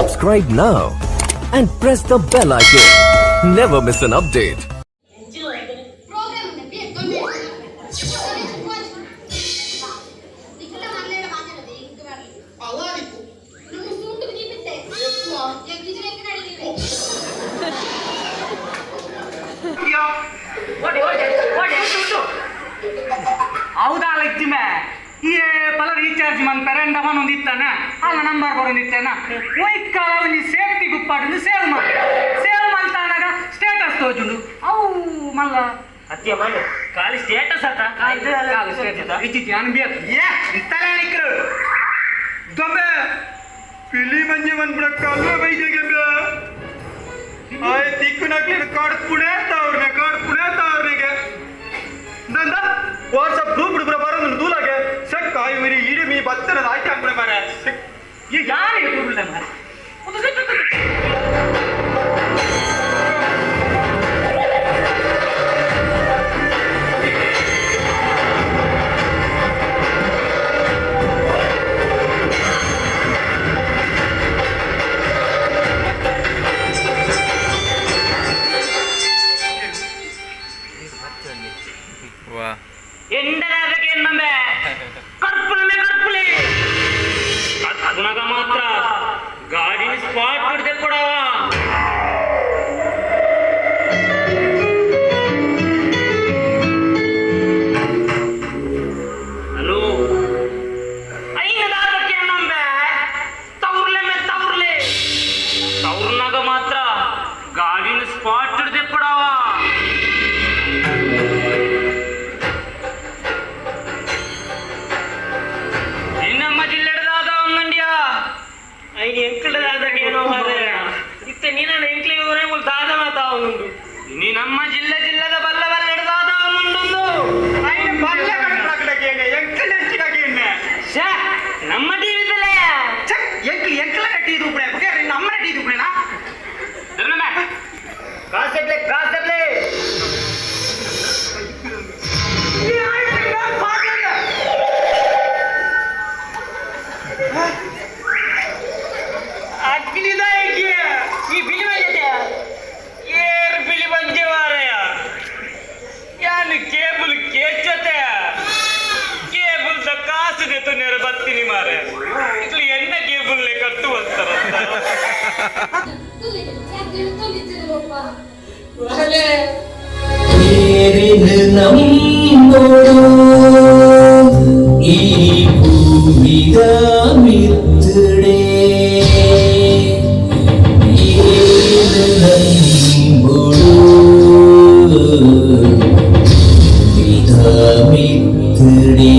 Subscribe now and press the bell icon. Never miss an update. Program ಉಂಡೆ B ದೊಂಬೆ ನಿಕ್ಕಲ ಮಲ್ಲೇಡ ಮಾತಾಡೋದು ink ಬರ್ಲಿ. ಅವಾದಿಕ್ಕು. ನಮ್ಮ ಸೂಟು ದೀಪಿತ್ತೆ. ಎಂಗಿದ್ರೆ ಎಂಕ್ ನಡೀಲಿ. ಓಡಿ ಓಡಿ ಓಡಿ ಉಂಟು ಹೌದಾ ಲಕ್ಷ್ಮೆ ಈ ಪಲ ರೀಚಾರ್ಜ್ ಮನ್ಪೆರೆ ಎಂಡ ಒಂದಿತ್ತಾನ ಅಲ್ಲ ನಂಬರ್ ಬರೊಂದಿತ್ತೇನ ಒಯ್ಕಾಲ ಒಂಜಿ ಸೇಫ್ಟಿ ಗುಪ್ಪಾಟು ಸೇವ್ ಮಲ್ ಸೇವ್ ಮಲ್ತಾನಾಗ ಸ್ಟೇಟಸ್ ತೋಜುಂಡು ಅವು ಮಲ್ಲ. ಅತ್ಯ ಮಾಡು ಖಾಲಿ ಸ್ಟೇಟಸ್ ಆತ. ಇಜ್ಜಿ ಅನ್ ಬೇಕು. ಏ ಇಂತಲೇ ನಿಕ್ಕರು ದೊಂಬೆ ಪಿಲಿ ಮಂಜೆ ಮನ್ಪುಣ ಕಲ್ವ ಬೈಜೆಗೆ ಆಯ್ ತಿಕ್ಕು ನಕ್ಲಿ ಕಾಡ್ ಪುಣೆ ತಾವ್ರನೆ ಕಾಡ್ ಪುಣೆ ತಾವ್ರನಿಗೆ ದಂದ ವಾಟ್ಸಪ್ ಗ್ರೂಪ್ ಬಿಡ್ಬರ ಬರೋದು ದೂಲಾಗೆ ಸಕ್ ಆಯ್ ಮಿರಿ ಇಡಿ ಮೀ ಬತ್ತನ ಆಯ್ತು ಅಂಬ್ರೆ ಮಾರೆ. ಈ ಯಾರು ಇರ್ಬಿಡ್ಲ ಮಾರೆ. ಎಂಡನಾದಕ್ಕೆ ಏನಂಬೆ ಕರ್ಪುಲನೆ ಕರ್ಪುಲಿ ಕರ್ಪುನಗ ಮಾತ್ರ ಗಾಡಿನ ಸ್ಪಾಟ್ ಹಿಡ್ದೆ ಕೊಡವ. ಹಲೋ ಐನದಾದಕ್ಕೆ ಏನಂಬೆ ತೌರ್ಲೆ ಮೇ ತೌರ್ಲೆ ತೌರ್ನಾಗ ಮಾತ್ರ ಗಾಡಿನ ಸ್ಪಾಟ್ ಹಿಡ್ದೆ ಕೊಡವ. ನಮ್ಮ ಜಿಲ್ಲೆಡದಾದ ಒಂದಂಡಿಯ ಐನು ಎಂಕಲ್ದಾದಾಗ ಏನೋ ಮಾರ್ರೆ ಇತ್ತೆ ನೀನ ಎಂಕ್ಲೆ ಊರೇ ಮುಲ್ ದಾದ ಮಾತಾ ಉಂಡು ನೀ ನಮ್ಮ ಜಿಲ್ಲೆ ಜಿಲ್ಲೆದ ಬಲ್ಲ ಬಲ್ಲ ಹಿಡ್ದಾದ ಒಂದುಂಡು. ಐನ ಬಲ್ಲ ಕಡಕ್ಕೆ ಎಂಕಲ್ ಹೆಚ್ಚಿನಾಗೆ. ಶ್ಯಾ ನಮ್ಮ ಟಿವಿದಲೇ. ಚಕ್ ಎಂಕಲ್ ಎಂಕಲ ಕಟ್ಟಿ ಇದು ಬುಕೆ ನಮ್ಮ ರೆಡಿ ಇದು ಪುಣೆನಾ. ಕಾಸೆಟ್ಲೆ ಕಾಸೆಟ್ಲೆ. ಅಗ್ನಿದಾಯಕಿಯ ಈ ಬಿಳಿ ಬಂಜತೆ ಏರ್ ಬಿಳಿ ಬಂಜೆ ಮಾರಾಯ ಯಾನು ಕೇಬಲ್ ಕೇಚತೆ ಕೇಬಲ್ the ಕಾಸು ದೆತ್ತು ನೇರ ಬತ್ತೀನಿ ಮಾರೆ ಇಕ್ಲು ಎಣ್ಣ ಕೇಬಲ್ ಕಟ್ಟು ಅಂತಾರ. ತುಲಿ ಯಾಕೆ ತುಲಿச்சிரு ಪಪ್ಪ. നമ്മോടു ഈ ഭൂമിതാമിത്തിടേ നമ്മോടു പിതാമിത്തിടേ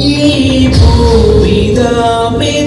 ഈ ഭൂമിതാമിത്തിടേ.